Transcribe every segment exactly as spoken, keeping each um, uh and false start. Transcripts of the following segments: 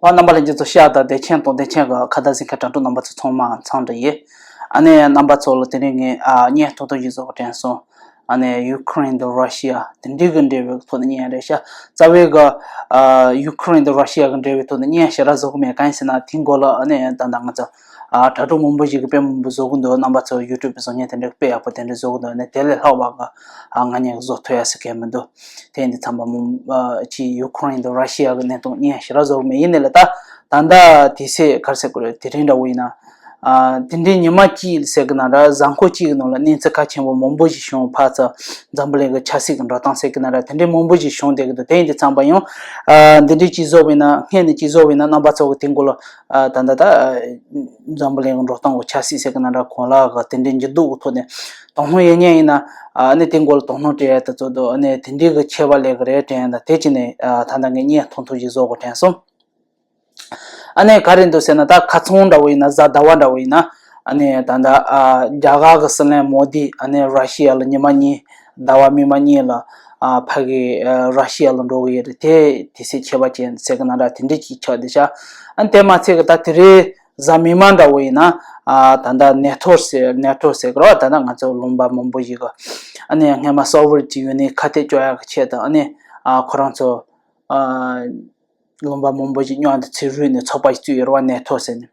ཨ། རྣམ་པ་ལྷན་རྒྱས་ཚོ། ཤ་དང་བདེ་ཆེན་དང་བདེ་ཆེན་གྱི་ཁ་བརྡ་གཟིགས་མཁན་དྲ་གྲོགས་རྣམ་པ་ཚོ་ཚང་མ་འཚམས་འདྲི་ཡིན། ཨ་ནི་རྣམ་པ་ཚོ་ལ་དེ་རིང་ངས་ཨ་བརྙན་ཐུང་ཐུང་ཞིག་བཟོ་གི་དྲན་སོང་། ཨ་ནི་ཡུ་ཁུ་རེན་དང་ར་ཤི་ཡ་དེ་འདྲའི་གི་འབྲེལ་བའི་ཐོག་ནས་བརྙན་རེད་ཤག་རྩ་བའི་གི་ཨ་ཡུ་ཁུ་རེན་དང་ར་ཤི་ཡ་གི་འབྲེལ་བའི་ཐོག་ནས་བརྙན་ཞེ་དྲག་བཟོ་གི་མེད། གང་ཡིན་ཟེར་ན་དེའི་མགོ་ལ་ཨ་ནི་ད་ལྟ་ང་ཚོ་ཨ་དྲ་གྲོགས་མང་པོ་ཞིག་གིས་དཔེ་མང་པོ་བཟོ་གི་འདུག་རྣམ་པ་ཚོ་ཡུ་ཊུབ་བཟོ་མཁན་དེ་འདྲ་དཔེ་ཡག་པོ་དེ་འདྲ་བཟོ་གི་འདུག་ཨ་ནི་དེ་ལས་ལྷག་པ་གི་ཨ་ང་གཉིས་ཀྱིས་བཟོ་ཐུབ་ཡ་ཟེར་མཁན་མི་འདུག་དེ་ཡིན་དུས་ཙམ་པ་མོ་ཨ་ཅིག་ཡུ་ཁུ་རེན་དང་ར་ཤི་ཡ་གི་གནད་དོན་བརྙན་ཞེ་དྲག་བཟོ་གི་མེད། ཡིན་ནའི་ལ་ད་ད་ལྟ་དུས་ཚོད་ག་རེ་ཟེར་དགོས་རེད། དེ་རིང་འདྲ་བོ་ཡིན་ན། ཨ་དེ་འདྲའི་ཉི་མ་གཅིག་ཟེར་གི་ན་འདྲ། གཟའ་འཁོར་གཅིག་གི་ནང་ལ་གནས་ཚུལ་གལ་ཆེན་པོ་མང་པོ་ཞིག་བྱུང་། ཕར་ཚུར་འཛམ་བུ་གླིང་གི་ཆབ་སྲིད་ཀྱི་འགྲོ་སྟངས་ཟེར་གི་ན་འདྲ། དེ་འདྲའི་མང་པོ་ཞིག་བྱུང་བསྡད་ཀྱི་འདུག་དེ་ཡིན་དུས་ཙམ་པ་ཡང་ཨ་འདི་འདྲའི་གཅིག་བཟོ་བས་ན། སྔས་ནས་གཅིག་བཟོ་བས་ན་རྣམ་པ་ཚོ་གི་དེ་མགོ་ལ་ཨ་ད་ད་ད་འཛམ་བུ་གླིང་གི་འགྲོ་སྟངས་གི་ཆབ་སྲིད་ཟེར་གི་ན་འདྲ། གོ་ལ་གི་དེ་འདྲའི་འགྱུར་ལྡོག་གི་ཐོག་ནས་དོ་སྣང་ཡོད་མཁན་ཡིན་ན། ཨ་ནི་དེ་མགོ་ལ་དོ་སྣང་སྤྲད་ཡ་དེ་ཚོ་འདུག་ཨ་ནི་དེ་འདྲའི་གི་ཁྱད་པར་སླེབས་གི་རེད་དྲན་ཡ་ད། དེ་བྱས་ནས་ཨ་ད་ལྟ་ངས་བརྙན་ཐུང་ཐུང་ཞིག་བཟོ་དགོས་དྲན་སོང་། ཨ་ནི་ག་རེ་འདུག་ཟེར་ན། ད་ཁ་སང་འདྲ་བོ་ཡིན་ན། གཟའ་ཟླ་བ་འདྲ་བོ་ཡིན་ན། ཨ་ནི་ད་ལྟ་ཨ་རྒྱ་གར་གི་སྲིད་བློན་མོ་དི་ཨ་ནི་ར་ཤི་ཡ་ལ་ཉི་མ་གཉིས། ཟླ་བ་མིག་དམར་གཉིས་ལ་ཨ་ཕ་གི་ཨ་ར་ཤི་ཡ་ལ་འགྲོ་གི་ཡོད་རེད། དེ་དུས་ཚོད་ཁྱད་པར་ཅན་ཟེར་གི་ན་འདྲ། དེ་འདྲ་ཅིག་ཆགས་བསྡད་ཤག་ཨ་ནི་དེ་མ་ཚད་གི་ད་དེ་རིང་གཟའ་མིག་དམར་འདྲ་བོ་ཡིན་ན། ཨ་ད་ལྟ་ནེ་ཐོ་ཟེར། ནེ་ཐོ་ཟེར་གི་རེད་བ། ད་ལྟ་ང་ཚོ་ལུང་པ་མང་པོ་ཞིག་གི་ཨ་ནི་སྔས་མ་སོ་ཝི་ཡེ་ཊི་ཡུ་ནི་ཡན་ཁ་གཏད་གཅོག་ཡག་གི་ཆེད་དུ་ཨ་ནི་ཨ་ཁོ་རང་ཚོ་ཨ་ལུང་པ་མང་པོ་ཞིག་མཉམ་དུ་ཚུར་རུབ་ནས་ཚོགས་པ་ཞིག་བཙུགས་ཡོད་རེད་བ། ནེ་ཐོ་ཟེར་ནས།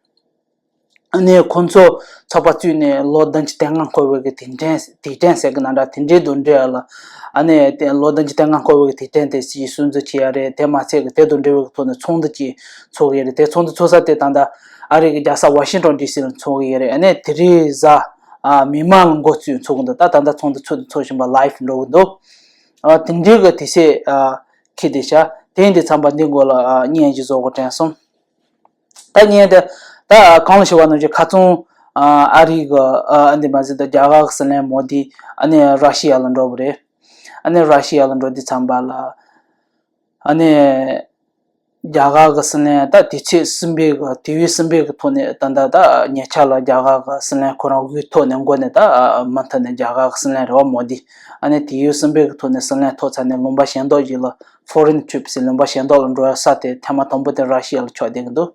ཨ་ནི་ཁོང་ཚོ་ཚོགས་པ་བཙུགས་ནས་ལོ་བདུན་ཅུ་དོན་ལྔ་འཁོར་བའི་གི་དུས་དྲན། དུས་དྲན་ཟེར་གི་ན་འདྲ། དེ་འདྲའི་དང་འབྲེལ་ཡ་ལ། ཨ་ནི་དེ་ལོ་བདུན་ཅུ་དོན་ལྔ་འཁོར་བའི་གི་དུས་དྲན་དེ་ཞིག་སྲུང་བརྩི་བྱེད་ཡ་རེད། དེ་མ་ཚད་གི་དེ་དང་འབྲེལ་བའི་གི་ཐོག་ནས་ཚོགས་འདུ་ཅིག་ཚོགས་ཀྱི་ཡོད་རེད། དེ་ཚོགས་འདུ་ཚོགས་ས་དེ་ད་ལྟ་ཨ་རི་གི་རྒྱལ་ས་ཝ་ཤིང་ཊོན་ཌི་སི་ལ་ཚོགས་ཀྱི་ཡོད་རེད། ཨ་ནི་དེ་རིང་གཟའ་ཨ་མིག་དམར་ལ་འགོ་བཙུགས་ཚོགས་ཀྱི་འདུག་ད་ད་ལྟ་ཚོགས་འདུ་ཚོགས་ཚོགས་བཞིན་པ་ལའིབ་འགྲོ་གི་འདུག་ཨ་དེ་འདྲའི་གི་དུས་ཚོད་ཨ་འཁེལ་བསྡད་ཤག་དེ་ཡིན་དུས་ཙམ་པ་འདི་མགོ་ལ་ཨ་བརྙན་ཞིག་བཟོ་དགོས་དྲན་སོང་། ད་བརྙན་དེ་ད་གང་ལ་ཞུ་བ་ནང་བཞིན་ཁ་སང་ཨ་ཨ་རི་གི་ཨ་འདི་མ་ཟད་ད་རྒྱ་གར་གི་སྲིད་བློན་མོ་དི་ཨ་ནི་ར་ཤི་ཡ་ལ་འགྲོ་བ་རེད། ཨ་ནི་ར་ཤི་ཡ་ལ་འགྲོ་དུས་ཙམ་པ་ལ་ཨ་ནི་རྒྱ་གར་གི་སྲིད་བློན། ད་དུས་ཚོད་གསུམ་པའི་གི་དུས་ཡུན་གསུམ་པའི་གི་ཐོག་ནས་ད་ད་ད་ཉེ་ཆར་ལ་རྒྱ་གར་གི་སྲིད་བློན་ཁོ་རང་དབུས་ཐོག་ནས་མགོ་ནས་ད་མུ་མཐུད་ནས་རྒྱ་གར་གི་སྲིད་བློན་རེད་བ། མོ་དི། ཨ་ནི་དུས་ཡུན་གསུམ་པའི་གི་ཐོག་ནས་སྲིད་བློན་ཐོབ་ཚར་ནས་ལུང་པ་གཞན་དག་ཞིག་ལ། ཕོ་རིན་ཊི་རིབ་ཟེར། ལུང་པ་གཞན་དག་ལ་འགྲོ་ཡ་ས་དེ་ཐེངས་མ་དང་པོ་དེ་ར་ཤི་ཡ་ལ་ཆགས་བསྡད་ཀྱི་འདུག་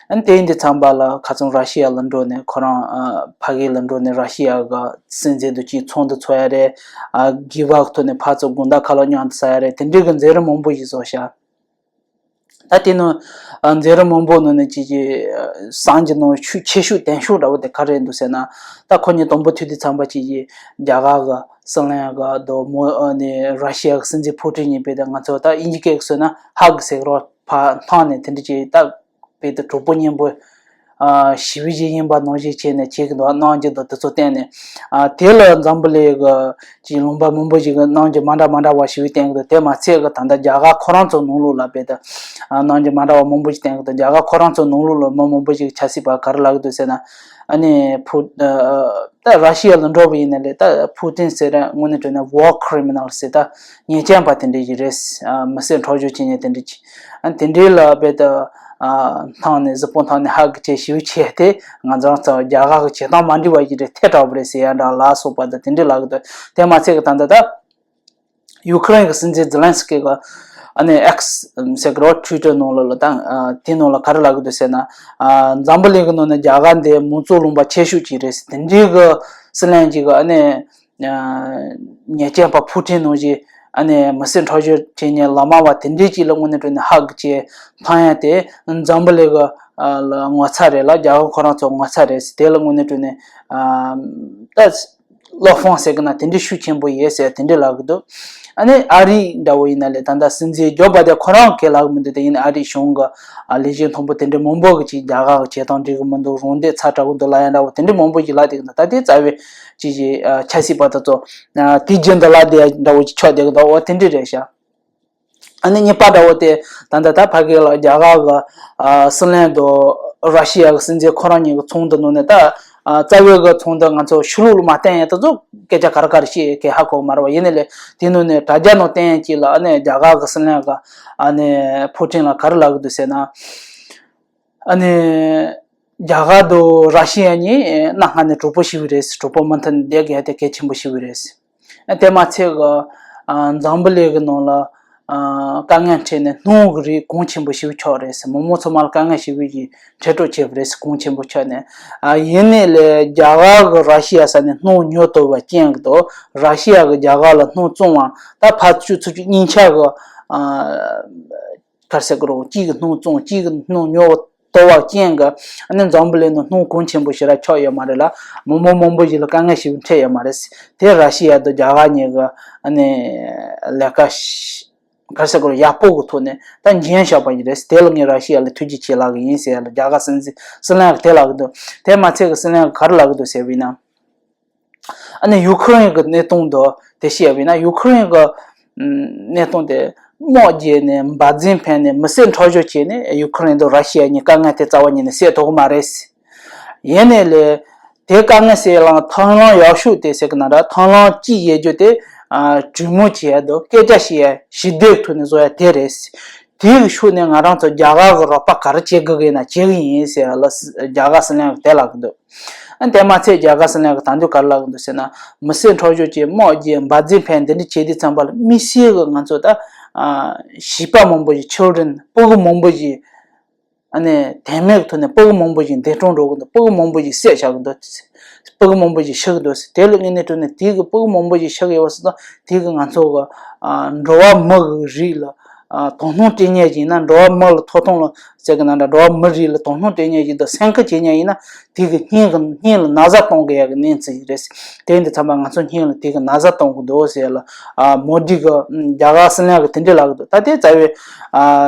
ཨ་ནི་དེ་ཡིན་དུས་ཙམ་པ་ལ་ཁ་སང་ར་ཤི་ཡ་ལ་འགྲོ་ནས་ཁོ་རང་ཨ་ཕ་གི་ལ་འགྲོ་ནས་ར་ཤི་ཡ་གི་སྲིད་འཛིན་དང་གཅིག་ཚོགས་འདུ་ཚོགས་ཡ་རེད། ཨ་སྒེར་པ་གི་ཐོག་ནས་ཕར་ཚུར་དགོང་དག་ཁ་ལག་མཉམ་དུ་ཟ་ཡ་རེད། དེ་འདྲའི་གི་མཛད་རིམ་མང་པོ་ཞིག་བཟོ་ཤག་ད་དེ་ནང་ཨ་མཛད་རིམ་མང་པོ་ནང་ནས་ཅིག་ཅིག་ཨ་བསམ་གྱི་ནང་ཤུགས་ཆེ་ཤོས་བརྟན་ཤོས་འདྲ་བོ་དེ་ག་རེ་འདུག་ཟེར་ན། ད་ཁོ་གཉིས་དང་པོ་ཐུག་དུས་ཙམ་པ་ཅིག་ཅིག་རྒྱ་གར་གི་སྲིད་བློན་གི་དང་མོ་ཨ་ནི་ར་ཤི་ཡ་གི་སྲིད་འཛིན་ཕུ་ཊིན་གཉིས་པོ་དེ། ང་ཚོ་ད་དབྱིན་ཇི་སྐད་ཀྱི་བཟོས་ན་ཧག་ཟེར་གི་རེད་བ། ཕར་འཐེན་ནས་དེ་འདྲ་ཅིག་ད་དཔེ་དེ་གྲོགས་པོ་གཉེན་པོ་ཨ་ཞི་བའི་ཞིག་ཡིན་པ་ནང་བཞིན་བྱས་ནས་བྱེད་ཀྱི་འདུག་གནང་རྒྱུ་འདུག་དེ་ཚོ་བསྟན་ནས། ཨ་དེ་ལ་འཛམ་བུ་གླིང་གི་ཅིག་ལུང་པ་མང་པོ་ཞིག་གི་གནང་རྒྱུ་མ་འདྲ་མ་འདྲ་བ་ཞིག་བསྟན་གྱི་འདུག་དེ་མ་ཚད་གི་ད་ལྟ་རྒྱ་གར་ཁོ་རང་ཚོ་ནང་ལོགས་ལ་དཔེ་དེ་ཨ་གནང་རྒྱུ་མ་འདྲ་བ་མང་པོ་ཞིག་བསྟན་གྱི་འདུག་རྒྱ་གར་ཁོ་རང་ཚོ་ནང་ལོགས་ལ་མི་མང་པོ་ཞིག་ཆབ་སྲིད་པ་ག་རེ་ལབ་ཀྱི་འདུག་ཟེར་ན། ཨ་ནི་ཕུ་ཨ་ད་ར་ཤི་ཡ་ལ་འགྲོ་བ་ཡིན་ན་ལས། ད་ཕུ་ཊིན་ཟེར་ར་དངོས་གནས་དྲང་གནས་ཝར་ཁི་རི་མི་ནལ་ཟེར། ད་ཉེས་ཅན་པ་དེ་འདྲ་ཞིག་རེད། ཨ་མི་སེར་འཕྲོག་བརྗོད་བྱེད་མཁན་དེ་འདྲ་ཅིག་ཨ་དེ་འདྲའི་ལ་དཔེ་ད་ཨ་འཐེན་ནས་གཟུགས་པོ་འཐེན་ནས་ཧག་གི་བྱས་ཞེ་པོ་བྱས་ཏེ། ང་ཚོ་རང་ཚོ་རྒྱ་གར་གི་བྱེད་སྟངས་མ་འགྲིག་པ་ཞིག་རེད། ཐལ་དྲགས་པ་རེད་ཟེར་ཡ་འདྲ་ལ་སོགས་པ་དང་དེ་འདྲའི་ལབ་ཀྱི་འདུག་དེ་མ་ཚད་གི་ད་ལྟ་ད་ཡུ་ཁུ་རེན་གི་སྲིད་འཛིན་ཛེ་ལན་སི་ཀི་གི་ཨ་ནི་ཨེག་སི་ཟེར་གི་རེད་བ། ཊུའི་ཊར་ནང་ལོགས་ལ་ད་ཨ་དེ་ནང་ལ་ག་རེ་ལབ་ཀྱི་འདུག་ཟེར་ན། ཨ་འཛམ་བུ་གླིང་གི་ནང་ནས་རྒྱ་གར་འདི་མང་གཙོ་ལུང་པ་ཆེ་ཤོས་ཅིག་རེད། དེ་འདྲའི་གི་སྲིད་བློན་ཅིག་གི་ཨ་ནི་ཉེས་ཅན་པ་ཕུ་ཊིན་ནང་བཞིན་ཨ་ནི་མི་སེར་འཕྲོག་བརྗོད་བྱེད་མཁན་ལག་དམར་བ་དེ་འདྲའི་ཅིག་ལ་དངོས་གནས་དྲང་གནས་ཧག་གི་བྱས་འཐེན་ཡ་དེ་འཛམ་བུ་གླིང་གི་ཨ་ལ་ངོ་ཚ་རེད་ལ། རྒྱ་གར་ཁོ་རང་ཚོ་ངོ་ཚ་རེད་ཟེར། དེ་ལ་དངོས་གནས་དྲང་གནས་ཨ་ད་བློ་ཕམ་ཟེར་གི་ན་དེ་འདྲའི་ཤུགས་ཆེན་པོ་ཡོད་ཟེར་དེ་འདྲའི་ལབ་གི་འདུག་ཨ་ནི་ཨ་རི་འདྲ་བོ་ཡིན་ན་ལས་ད་ལྟ་སྲིད་འཛིན་ཇོ་བྷའི་ཌེན་ཁོ་རང་གིས་ལབ་གི་མི་འདུག་དེ་ཡིན་ན་ཨ་རིའི་གཞུང་གི་ཨ་ལས་བྱེད་མཐོན་པོ་དེ་འདྲའི་མང་པོ་གིས་ཅིག་རྒྱ་གར་གི་བྱེད་སྟངས་འགྲིག་གི་མི་འདུག་རང་འདོད་ཚ་དྲགས་གི་འདུག་ལབ་ཡ་འདྲ་བོ་དེ་འདྲའི་མང་པོ་ཞིག་ལབ་བསྡད་གི་འདུག་ད་དེ་རྩ་བའི་ཅིག་ཅིག་ཨ་ཆབ་སྲིད་པ་དེ་ཚོ་ཨ་དེ་རྒྱུན་དུ་ལབ་བསྡད་ཡ་འདྲ་བོ་ཅིག་ཆགས་བསྡད་གི་འདུག་འོ་དེ་འདྲ་རེད་ཤག་ཨ་ནི་གཉིས་པ་འདྲ་བོ་དེ་ད་ལྟ་ད་ཕ་གི་ལ་རྒྱ་གར་གི་ཨ་སྲིད་བློན་དང་ར་ཤི་ཡ་གི་སྲིད་འཛིན་ཁོ་རང་གཉིས་ཀྱི་ཚོགས་འདུ་ནང་ནས་ད་ཨ་རྩ་བའི་གི་ཚོགས་འདུ་ང་ཚོ་ཕྱི་ལོགས་ལ་མ་བསྟན་ཡ་དེ་ཚོ་སྐད་ཆ་ག་རེ་ག་རེ་བཤད་ཡོད་མཁན་ཧ་གོ་གི་མ་རེད་བ། ཡིན་ནའི་ལས་དེ་ནང་ནས་དྲ་རྒྱ་ནང་བསྟན་ཡ་གཅིག་ལ་ཨ་ནི་རྒྱ་གར་གི་སྲིད་བློན་གི་ཨ་ནི་ཕུ་ཊིན་ལ་ག་རེ་ལབ་གི་འདུག་ཟེར་ན། ཨ་ནི་རྒྱ་གར་དང་ར་ཤི་ཡ་གཉིས་གནའ་སྔ་ནས་གྲོགས་པོ་ཞེ་པོ་རེད། གྲོགས་པོ་མུ་མཐུད་ནས་བསྡད་དགོས་ཡ་དེ་གལ་ཆེན་པོ་ཞེ་པོ་རེད། ཨ་དེ་མ་ཚད་གི་ཨ་འཛམ་བུ་གླིང་གི་ནང་ལ་ དཀའ་ངལ་འཕྲད་ནས་སྣུམ་གི་རིགས་གོང་ཆེན་པོ་ཞེ་པོ་ཆགས་རེད་ཟེར། མི་མང་ཚང་མ་ལ་དཀའ་ངལ་ཞེ་པོ་ཞིག་འཕྲད་གྲབས་བྱས་པ་རེད་ཟེར། གོང་ཆེན་པོ་ཆགས་ནས། ཨ་ཡིན་ནའི་ལས་རྒྱ་གར་གི་ར་ཤི་ཡ་ས་ནས་སྣུམ་ཉོ་ཐུབ་པ་རྐྱེན་གྱིས་དང་། ར་ཤི་ཡ་གི་རྒྱ་གར་ལ་སྣུམ་བཙོང་བ་ད་ཕར་ཚུར་ཚུར་གཅིག་གཉིས་ཆ་གི་ཨ་ག་རེ་ཟེར་གི་རེད། གཅིག་གི་སྣུམ་བཙོང་གཅིག་གི་སྣུམ་ཉོ་ཐུབ་པ་རྐྱེན་གྱིས་ཨ་ནི་འཛམ་བུ་གླིང་ནང་སྣུམ་གོང་ཆེན་པོ་ཞེ་དྲག་ཆགས་ཡོད་མ་རེད་ལ། མི་མང་མང་པོ་ཞིག་ལ་དཀའ་ངལ་ཞེ་པོ་འཕྲད་ཡོད་མ་རེད། དེ་ར་ཤི་ཡ་དང་རྒྱ་གར་གཉིས་ཀྱི་ཨ་ནི་ལས་ཀ་ག་རེ་ཟེར་དགོས་རེད། ཡག་པོ་གི་ཐོག་ནས་ད་འཇོན་བཞག་པ་ཞིག་རེད། དེ་ལ་ངས་ར་ཤི་ཡ་ལ་ཐུགས་རྗེ་ཆེ་ལབ་གི་ཡིན་ཟེར་ཡ་ལ་རྒྱ་གར་སྲིད་འཛིན་སྲིད་བློན་གྱིས་དེ་ལབ་གི་འདུག་དེ་མ་ཚད་གི་སྲིད་བློན་གྱིས་ག་རེ་ལབ་གི་འདུག་ཟེར་བ་ཡིན་ན། ཨ་ནི་ཡུ་ཁུ་རེན་གྱི་གནས་སྟངས་དེ་དེ་བཤད་པ་ཡིན་ན། ཡུ་ཁུ་རེན་གྱི་ཨམ་གནས་སྟངས་དེ་དམག་བརྒྱབ་ནས་འབར་རྫས་འཕེན་ནས་མི་སེར་འཕྲོག་བཅོམ་བྱས་ནས། ཡུ་ཁུ་རེན་དང་ར་ཤི་ཡ་གཉིས་དཀའ་ངལ་དེ་རྩ་བ་ཉིད་ནས་སེལ་ཐུབ་ཀྱི་མ་རེད། ཡིན་ནའི་ལས་དེ་དཀའ་ངལ་སེལ་ཡ་ལ་ཐབས་ལམ་ཡག་ཤོས་དེ་ཟེར་གི་ན་འདྲ། ཐབས་ལམ་གཅིག་ཡོད་རྒྱུ་དེ་ཨ་གྲོས་མོལ་བྱེད་ཡ་དང་སྐད་ཆ་བཤད་ཡ། ཞི་བདེའི་ཐོག་ནས་བཟོ་ཡ་དེ་རེད། དེའི་ཤུགས་ནས་ང་རང་ཚོ་རྒྱ་གར་གྱི་རོགས་པ་ག་རེ་བྱེད་དགོས་ཀྱི་ཡིན་ན་བྱེད་ཀྱི་ཡིན་ཟེར་ཡ་ལ་རྒྱ་གར་སྲིད་བློན་གྱིས་དེ་ལབ་གི་འདུག་ཨ་དེ་མ་ཚད་རྒྱ་གར་སྲིད་བློན་གྱིས་ད་དུང་ག་རེ་ལབ་གི་འདུག་ཟེར་ན། མི་སེར་འཕྲོག་བཅོམ་བྱས། དམག་བརྒྱབ། འབར་རྫས་འཕེན། འདི་འདྲ་བྱས་དུས་ཙམ་པ་ལ་དམིགས་བསལ་གྱི་ང་ཚོ་ད་ཨ་བྱིས་པ་མང་པོ་ཞིག children ཕྲུ་གུ་མང་པོ་ཞིག་ཨ་ནི་དོན་མེད་ཀྱི་ཐོག་ནས་ཕྲུ་གུ་མང་པོ་ཞིག་འདས་གྲོངས་འགྲོ་གི་འདུག་ཕྲུ་གུ་མང་པོ་ཞིག་བསད་བཞག་གི་འདུག་ཕྲུ་གུ་མང་པོ་ཞིག་ཤི་གི་འདུག་དེ་ལ་དངོས་གནས་དྲང་གནས་དེ་གི་ཕྲུ་གུ་མང་པོ་ཞིག་ཤི་གི་ཡོད་པ་སོང་ཙང་། དེ་གི་ང་ཚོ་གི་ཨ་འགྲོ་བ་མི་གི་རིགས་ལ་ཨ་དོ་སྣང་སྤྲད་མཁན་ཞིག་ཡིན་ན། འགྲོ་བ་མི་ལ་ཐོབ་ཐང་ལ་ཟེར་གི་ན་འདྲ། འགྲོ་བ་མི་རིགས་ལ་དོ་སྣང་སྤྲད་མཁན་ཞིག་དང་སེམས་ཁུར་བྱེད་མཁན་ཡིན་ན། དེ་གི་སྙིང་གི་སྙིང་ལ་ན་ཚ་གཏོང་གི་ཡག་གི་གནས་ཚུལ་ཞིག་རེད། དེ་ཡིན་དུས་ཙམ་པ་ང་ཚོ་སྙིང་ལ་དེ་གི་ན་ཚ་གཏོང་གི་འདུག་ཟེར་ལ། ཨ་མོ་དི་གི་ཨམ་རྒྱ་གར་སྲིད་བློན་གྱིས་དེ་འདྲ་ལབ་གི་འདུག་ད་དེ་རྩ་བའི་ཨ་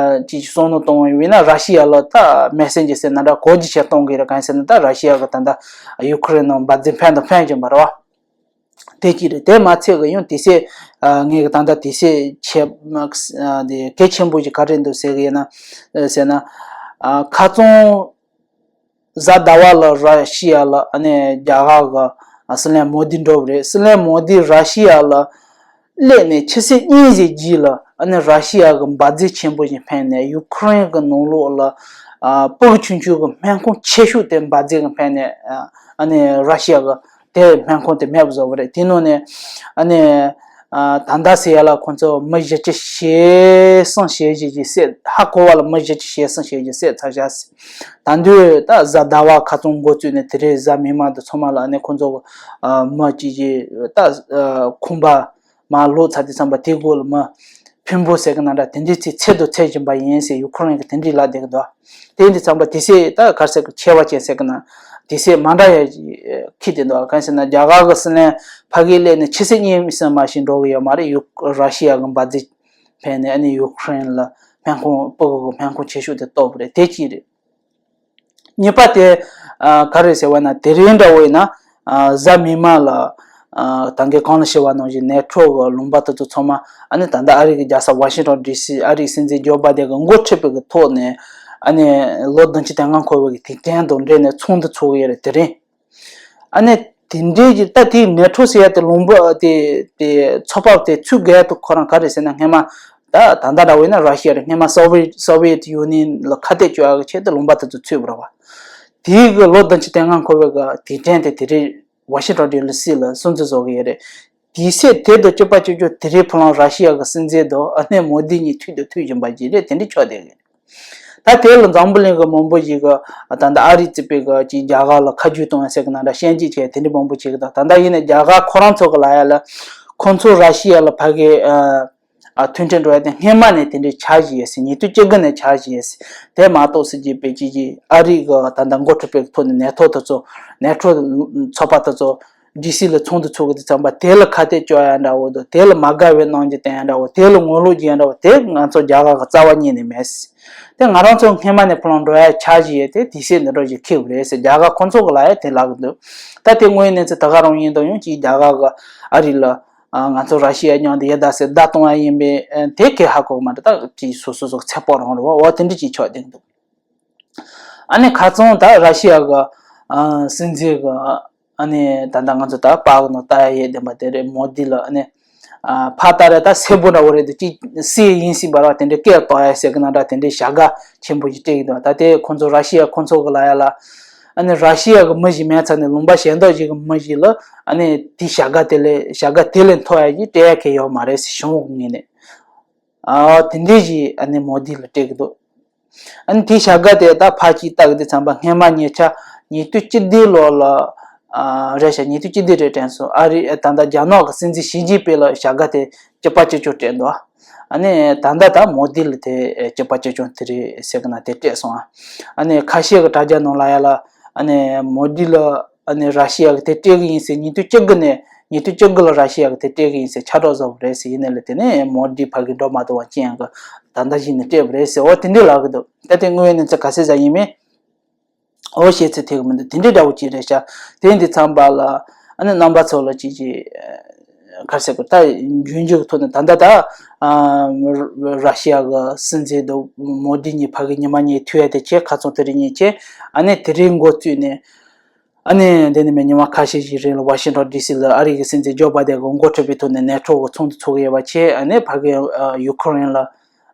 ཅིག་བསམ་བློ་གཏོང་བ་ཡིན་ན། ར་ཤི་ཡ་ལ་ད་མེ་སེ་ཇི་ཟེར་ན་འདྲ་གོ་རྒྱུ་ཆེ་གཏོང་གི་རེད། གང་ཡིན་ཟེར་ན་ད་ར་ཤི་ཡ་གི་ད་ལྟ་ཡུ་ཁུ་རེན་ནང་འབར་རྫས་འཕེན་དང་འཕེན་བཞིན་པ་རེད་བ། དེ་གཅིག་རེད། དེ་མ་ཚད་གི་ཡང་དུས་ཚོད་ཨ་ངས་གི་ད་ལྟ་དུས་ཚོད་ཆེ་ཨ་དེ་གལ་ཆེན་པོ་ཞིག་ག་རེ་འདུག་ཟེར་གི་ཡིན་ན། ཟེར་ན་ཨ་ཁ་རྩང་གཟའ་ཟླ་བ་ལ་ར་ཤི་ཡ་ལ་ཨ་ནི་རྒྱ་གར་གི་ཨ་སྲིད་བློན་མོ་དི་འགྲོ་བ་རེད། སྲིད་བློན་མོ་དི་ར་ཤི་ཡ་ལ་སླེབས་ནས་ཕྱི་ཚེས་གཉིས་ཙམ་རྗེས་ལ་ཨ་ནི་ར་ཤི་ཡ་གི་འབར་རྫས་ཆེན་པོ་ཞིག་འཕེན་ནས་ཡུ་ཁུ་རེན་གི་ནང་ལོགས་ལ་ཨ་ཕྲུ་གུ་ཆུང་ཆུང་གི་སྨན་ཁང་ཆེ་ཤོས་དེ་འབར་རྫས་ཀྱིས་འཕེན་ནས་ཨ་ནི་ར་ཤི་ཡ་གི་དེ་སྨན་ཁང་དེ་མེད་པ་བཟོ་བ་རེད། དེ་ནང་ནས་ཨ་ནི་ཨ་ད་ལྟ་ཟེར་ཡ་ལ་ཁོང་ཚོ་མི་བཞི་བཅུ་ཞེ་གསུམ་ཞེ་བཞི་ཞིག་བསད། ཧ་གོ་བ་ལ་མི་བཞི་བཅུ་ཞེ་གསུམ་ཞེ་བཞི་བསད་ཚར་བཞག་ཟེར། ད་དུང་ད་གཟའ་ཟླ་བ་ཁ་རྩང་འགོ་བཙུགས་ནས་དེ་རིང་གཟའ་མིག་དམར་དུ་ཚང་མ་ལ་ཨ་ནི་ཁོང་ཚོ་ཨ་མི་གཅིག་གཅིག་ད་ཨ་ཁང་པ་མར་ལོག་ཚར་དུས་ཙམ་པ་དེ་སྒང་ལ་མི་ཕུང་པོ་ཟེར་གི་ན་འདྲ་དེ་འདྲའི་ཚད་ཚད་དུ་ཚད་བཞིན་པ་ཡིན་ཟེར་ཡུ་ཁུ་རེན་གྱིས་དེ་འདྲའི་ལབ་བསྡད་གི་འདུག་དེ་ཡིན་དུས་ཙམ་པ་དུས་ཚོད་ད་ག་རེ་ཟེར་གི་ཁྱད་པར་ཅན་ཟེར་གི་ན་དུས་ཚོད་མ་འདྲ་ཡ་ཞིག་འཁེལ་བསྡད་འདུག་གང་ཟེར་ན་རྒྱ་གར་གི་སྲིད་བློན་ཕ་གིར་སླེབས་ནས་ཕྱི་ཚེས་གཉིས་ཙམ་མ་ཞིག་འགྲོ་གི་ཡོད་མ་རེད། ཡུ་ར་ཤི་ཡ་གི་འབར་རྫས་འཕེན་ནས་ཨ་ནི་ཡུ་ཁུ་རེན་ལ་སྨན་ཁང་ཕྲུ་གུ་གི་སྨན་ཁང་ཆེ་ཤོས་དེ་གཏོར་བ་རེད། དེ་གཅིག་རེད། གཉིས་པ་དེ་ཨ་ག་རེ་ཟེར་བ་ན་དེ་རིང་འདྲ་བོ་ཡིན་ན་ཨ་གཟའ་མིག་དམར་ལ་ཨ་ད་གིན་གོང་ལ་ཞུས་པ་ནང་བཞིན་ནེ་ཊོ་གི་ལུང་པ་དེ་ཚོ་ཚང་མ་ཨ་ནི་ད་ལྟ་ཨ་རི་གི་རྒྱལ་ས་ཝ་ཤིང་ཊོན་ཌི་སི་ཨ་རིའི་སྲིད་འཛིན་ཇོ་བྷའི་ཌེན་གྱིས་འགོ་ཁྲིད་པའི་གི་ཐོག་ནས་ཨ་ནི་ལོ་བདུན་ཅུ་དོན་ལྔ་འཁོར་བའི་གི་དུས་དྲན་དང་འབྲེལ་ནས་ཚོགས་འདུ་ཚོགས་ཀྱི་ཡོད་རེད། དེ་རིང་ཨ་ནི་དེ་འདྲའི་གི་ད་དེའི་ནེ་ཊོ་ཟེར་ཡ་དེ་ལུང་པ་དེ་དེ་ཚོགས་པ་དེ་ཚུགས་དགོས་དེ་ཁོ་རང་ག་རེ་ཟེར་ན་སྔན་མ་ད་ད་ལྟ་འདྲ་བོ་ཡིན་ན་ར་ཤི་ཡ་རེད། སྔན་མ་སོ་ཝི་སོ་ཝི་ཡེ་ཊི་ཡུ་ནི་ཡན་ལ་ཁ་གཏད་གཅོག་ཡག་གི་ཆེད་དུ་ལུང་པ་དེ་ཚོ་ཚུགས་པ་རེད་བ། དེའི་གི་ལོ་བདུན་ཅུ་དོན་ལྔ་འཁོར་བའི་གི་དུས་དྲན་དེ་དེ་རིང་ཝ་ཤིང་ཊོན་ཌི་སི་ལ་སྲུང་བརྩི་བཟོ་གི་ཡོད་རེད། དུས་ཚོད་དེ་དང་གཅིག་པ་གཅིག་རྐྱང་དེ་རིང་ཕུ་ལང་ར་ཤི་ཡ་གི་སྲིད་འཛིན་དང་ཨ་ནེ་མོ་དི་གཉིས་ཐུག་དང་ཐུག་བཞིན་པ་ཞིག་རེད། དེ་འདྲ་ཆགས་བསྡད་གི་རེད། ད་དེ་ལ་འཛམ་བུ་གླིང་གི་མང་པོ་ཞིག་གི་ད་ལྟ་ཨ་རི་རྩིས་པའི་གི་ཅིག་རྒྱ་གར་ལ་ཁ་རྒྱུན་གཏོང་ཡ་ཟེར་གི་ན་འདྲ་ཤན་འབྱེད་བྱས་དེ་འདྲ་མང་པོ་བྱེད་གི་འདུག་ད་ལྟ་ཡིན་ན་རྒྱ་གར་ཁོ་རང་ཚོ་གི་ལབ་ཡ་ལ་ཁོང་ཚོ་ར་ཤི་ཡ་ལ་ཕ་གི་ཨ་ཨ་མཐུན་འབྲེལ་འགྲོ་ཡ་དེ་སྔོན་མ་ནས་དེ་འདྲའི་འཆར་གཞི་ཡོད་ཟེར། ཉིས་སྟོང་བཅུ་དགུ་ནས་འཆར་གཞི་ཡོད་ཟེར། དེ་མ་གཏོགས་ཟེར་གྱི་པའི་ཅིག་ཅིག་ཨ་རི་གི་ད་ལྟ་འགོ་ཁྲིད་པའི་ཐོག་ནས་ནེ་ཊོ་དེ་ཚོ་ནེ་ཊོ་ཚོགས་པ་དེ་ཚོ་ཌི་སི་ལ་ཚོགས་འདུ་ཚོགས་གི་དུས་ཙམ་པ་དེ་ལ་ཁ་གཏད་གཅོག་ཡ་འདྲ་བོ་དང་དེ་ལ་མ་དགའ་བའི་རྣམ་འགྱུར་བསྟན་ཡ་འདྲ་བོ་དེ་ལ་ངོ་ལོག་བྱེད་ཡ་འདྲ་བོ་དེ་ང་ཚོ་རྒྱ་གར་གི་རྩ་བ་ཉིད་ནས་མེད། དེ་ང་རང་ཚོ་སྔོན་མ་ནས་ཕུ་ལང་འགྲོ་ཡ་འཆར་གཞི་ཡོད་དེ་དུས་ཚོད་འདི་འདྲ་ཞིག་འཁེལ་བ་རེད་ཟེར་རྒྱ་གར་ཁོང་ཚོ་གི་ལབ་ཡ་དེ་ལབ་གི་འདུག་ད་དེ་དངོས་ཡོད་གནས་ཚུལ་ད་ག་རང་ཡིན་དང་ཡང་ཅིག་རྒྱ་གར་གི་ཨ་རི་ལ་ང་ཚོ་ར་ཤི་ཡ་མཉམ་དུ་ཡི་དྭགས་སེ་བརྡ་གཏོང་ཡ་ཡིན་པས་དེ་གས་ཧ་གོ་གི་མ་རེད། ད་ཅིག་སོ་སོ་སོ་ཚེ་སྤོག་རང་རེད་བ། འོ་དེ་འདྲ་ཅིག་ཆགས་བསྡད་གི་འདུག་ཨ་ནི་ཁ་རྩང་ད་ར་ཤི་ཡ་གི་ཨ་སྲིད་འཛིན་གི་ཨ་ནི་ད་ལྟ་ང་ཚོ་ད་པར་གི་ནང་ལྟ་ཡ་ཡོད་བསྡད་པ་དེ་རེད། མོ་དི་ལ་ཨ་ནི་ཨ་ཕར་ལྟ་རེད། ད་སེར་པོ་འདྲ་བོ་རེད་འདུག་ཅིག་སེར་ཡིན་སྲིད་པ་རེད་བ། དེ་འདྲའི་སྐད་གཏོང་ཡ་ཟེར་གི་ན་འདྲ་དེ་འདྲའི་བྱ་དགའ་ཆེན་པོ་ཞིག་སྤྲད་ཀྱི་འདུག་ད་དེ་ཁོང་ཚོ་ར་ཤི་ཡ་ཁོང་ཚོ་གི་ལབ་ཡ་ལ་ཨ་ནི་ར་ཤི་ཡ་གི་མི་ཞིག་མེད་ཚར་ནས་ལུང་པ་གཞན་དག་ཞིག་གི་མི་ཞིག་ལ་ཨ་ནི་དེ་བྱ་དགའ་དེ་ལས་བྱ་དགའ་དེ་ལས་མཐོ་ཡ་ཞིག་སྤྲད་ཡ་གི་ཡོད་མ་རེད་ཟེར། གཞུང་གི་ངོས་ནས། ཨ་དེ་འདྲས་ཞིག་ཨ་ནི་མོ་དི་ལ་སྤྲད་གི་འདུག་ཨ་ནི་དེའི་བྱ་དགའ་དེ་ད་ཕལ་ཆེར་ལྟ་གི་དུས་ཙམ་པ་སྔས་མ་ཉེ་ཆར་ཉིས་སྟོང་བཅུ་བདུན་ལོ་ལ་ཨ་རེད་ཤག་ཉིས་སྟོང་བཅུ་བདུན་རེད་དྲན་སོང་། ཨ་རི་ད་ལྟ་རྒྱ་ནག་གི་སྲིད་འཛིན་ཞི་ཅིན་ཕིང་ལ་བྱ་དགའ་དེ་བཅུ་པ་བཅུ་གཅིག་སྤྲད་འདུག་ཨ་ནི་ད་ལྟ་ད་མོ་དི་ལ་དེ་བཅུ་པ་བཅུ་གཅིག་དེ་རེད་ཟེར་གི་ན་དེ་སྤྲད་སོང་། ཨ་ནི་ཁ་ཤས་ཀྱི་དྲ་རྒྱ་ནང་ལ་ཡ་ལ་ཨ་ནི་མོ་དི་ལ་ཨ་ནི་ར་ཤི་ཡ་གི་དེ་སྤྲད་གི་ཡིན་ཟེར། ཉིས་སྟོང་བཅུ་དགུ་ནས་ཉིས་སྟོང་བཅུ་དགུ་ལ་ར་ཤི་ཡ་གི་དེ་སྤྲད་གི་ཡིན་ཟེར་ཁྱབ་བསྒྲགས་བཟོ་བ་རེད་ཟེར། ཡིན་ནའི་ལ་དེ་ནས་མོ་དི་ཕ་གི་འགྲོ་མ་ཐུབ་པ་ཅན་གི་ད་ལྟ་བཞིན་ནས་སྤྲད་པ་རེད་ཟེར། འོ་དེ་འདྲས་ལབ་གི་འདུག་ད་དེ་དངོས་ཡོད་གནས་ཚུལ་ག་ཚད་ཙམ་ཡིན་མིན། འོ་བཤད་ཚོད་ཐིག་གི་མི་འདུག་དེ་འདྲའི་འདྲ་བོ་ཅིག་རེད་ཤག་དེ་ཡིན་དུས་ཙམ་པ་ལ་ཨ་ནི་རྣམ་པ་ཚོ་ལ་ཅིག་ཅིག་ག་རེ་ཟེར་དགོས། ད་རྒྱུན་འཇུག་གི་ཐོག་ནས་ད་ལྟ་ད་ཨ་ར་ཤི་ཡ་གི་སྲིད་འཛིན་དང་མོ་དི་གཉིས་ཕ་གི་ཉི་མ་གཉིས་ཐུག་ཡ་དེ་བྱས། ཁ་སང་དེ་རིང་གཉིས་བྱས། ཨ་ནི་དེ་རིང་འགོ་བཙུགས་ནས་ཨ་ནི་འདི་ནས་མི་ཉི་མ་ཁ་ཤས་ཤིག་རིང་ལ་ཝ་ཤིང་ཊོན་ཌི་སི་ལ་ཨ་རི་གི་སྲིད་འཛིན་ཇོ་བྷའི་ཌེན་གི་འགོ་ཁྲིད་པའི་ཐོག་ནས་ནེ་ཊོ་གི་ཚོགས་འདུ་ཚོགས་ཀྱི་ཡོད་པ་བྱས། ཨ་ནི་ཕ་གི་ཡུ་ཁུ་རེན་ལ་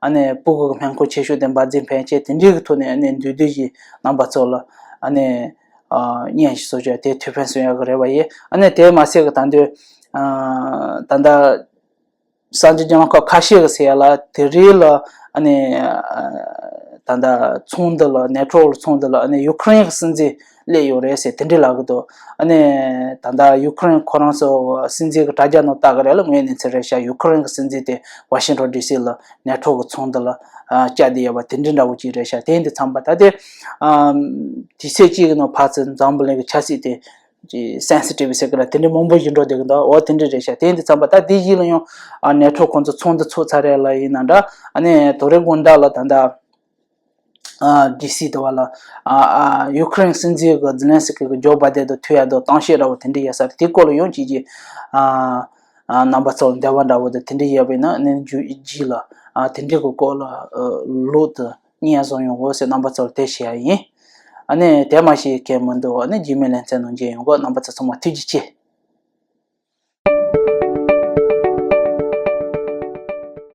ཨ་ནི་སྤུ་གུ་གི་སྨན་ཁང་ཆེ་ཤོས་དེ་འབར་འཛིང་ཕན་ཆད་དེ་འདྲའི་གི་ཐོག་ནས་ཨ་ནི་འདུས་སྡོད་ཀྱི་རྣམ་པ་ཚོ་ལ་ཨ་ནི་ཨ་བརྙན་ཞིག་བཟོ་བྱས་དེ་ཐུགས་ཕན་གསོས་ཡག་གི་རེ་བ་ཡིན། ཨ་ནི་དེ་མ་ཟད་གི་ད་འདོད་ཨ་ད་ལྟ་གསར་འགྱུར་རྒྱང་ཁ་ཁ་ཤས་ཀྱི་ཟེར་ཡ་ལ་དེ་རིང་ལ་ཨ་ནི་ཨ་ད་ལྟ་ཚོགས་འདུ་ལ་ནེ་ཊོ་ལ་ཚོགས་འདུ་ལ་ཨ་ནི་ཡུ་ཁུ་རེན་གི་སྲིད་འཛིན་སླེབས་ཡོད་རེད་ཟེར་དེ་འདྲའི་ལབ་གི་འདུག་ཨ་ནི་ད་ལྟ་ཡུ་ཁུ་རེན་ཁོ་རང་ཚོ་སྲིད་འཛིན་གི་དྲ་རྒྱ་ནང་ལྟ་གི་རེད་ལ། དངོས་གནས་ཚེ་རེད་ཤག་ཡུ་ཁུ་རེན་གི་སྲིད་འཛིན་དེ་ཝ་ཤིང་ཊོན་ཌི་སི་ལ་ནེ་ཊོ་གི་ཚོགས་འདུ་ལ་ཨ་བཅར་བསྡད་ཡོད་པ་དེ་འདྲའི་འདྲ་བོ་ཅིག་རེད་ཤག་དེ་ཡིན་དུས་ཙམ་པ་ད་དེ་ཨ་དུས་ཚོད་གཅིག་གི་ནང་ཕར་ཚུར་འཛམ་བུ་གླིང་གི་ཆབ་སྲིད་དེ་ཅིག་སེན་སི་ཊིབ་ཟེར་གི་ལ་དེ་འདྲའི་མང་པོ་ཞིག་འགྲོ་བསྡད་གི་འདུག་འོ་དེ་འདྲ་རེད་ཤག་དེ་ཡིན་དུས་ཙམ་པ་ད་དེ་བཞི་ལ་ཡང་ཨ་ནེ་ཊོ་ཁོང་ཚོ་ཚོགས་འདུ་ཚོགས་ཚར་རེད་ལ་ཡིན་ན་འདྲ། ཨ་ནི་དོ་རེ་དགོང་དག་ལ་ད་ལྟ་ཨ་ཌི་སི་དེ་བ་ལ་ཨ་ཨ་ཡུ་ཁུ་རེན་སྲིད་འཛིན་གི་ཛེ་ལན་སི་ཀི་གི་ཇོ་བྷའི་ཌེན་དང་ཐུག་ཡ་དང་གཏམ་བཤད་འདྲ་བོ་དེ་འདྲ་ཡོད་ས་རེད། དེ་སྐོར་ལ་ཡང་ཅིག་ཅིག་ཨ་ཨ་རྣམ་པ་ཚོ་ལ་འབྲེལ་བ་འདྲ་བོ་དང་དེ་འདྲ་ཡོད་པ་ཡིན་ན་ཨ་ནི་མཇུག་རྗེས་ལ་ཨ་དེ་འདྲ་གི་སྐོར་ལ་ཨ་ལོག་ཏུ་སྙན་བཟང་ཡོང་གོ་ཟེར་རྣམ་པ་ཚོར་དེ་བཤད་ཡ་ཡིན། ཨ་ནི་དེ་མ་ཤེས་མཁན་མི་འདུག་ཨ་ནི་རྗེས་མའི་ལེ་ཚན་ནང་མཇལ་ཡོང་གོ། རྣམ་པ་ཚོ་ཚང་མ་ཐུགས་རྗེ་ཆེ།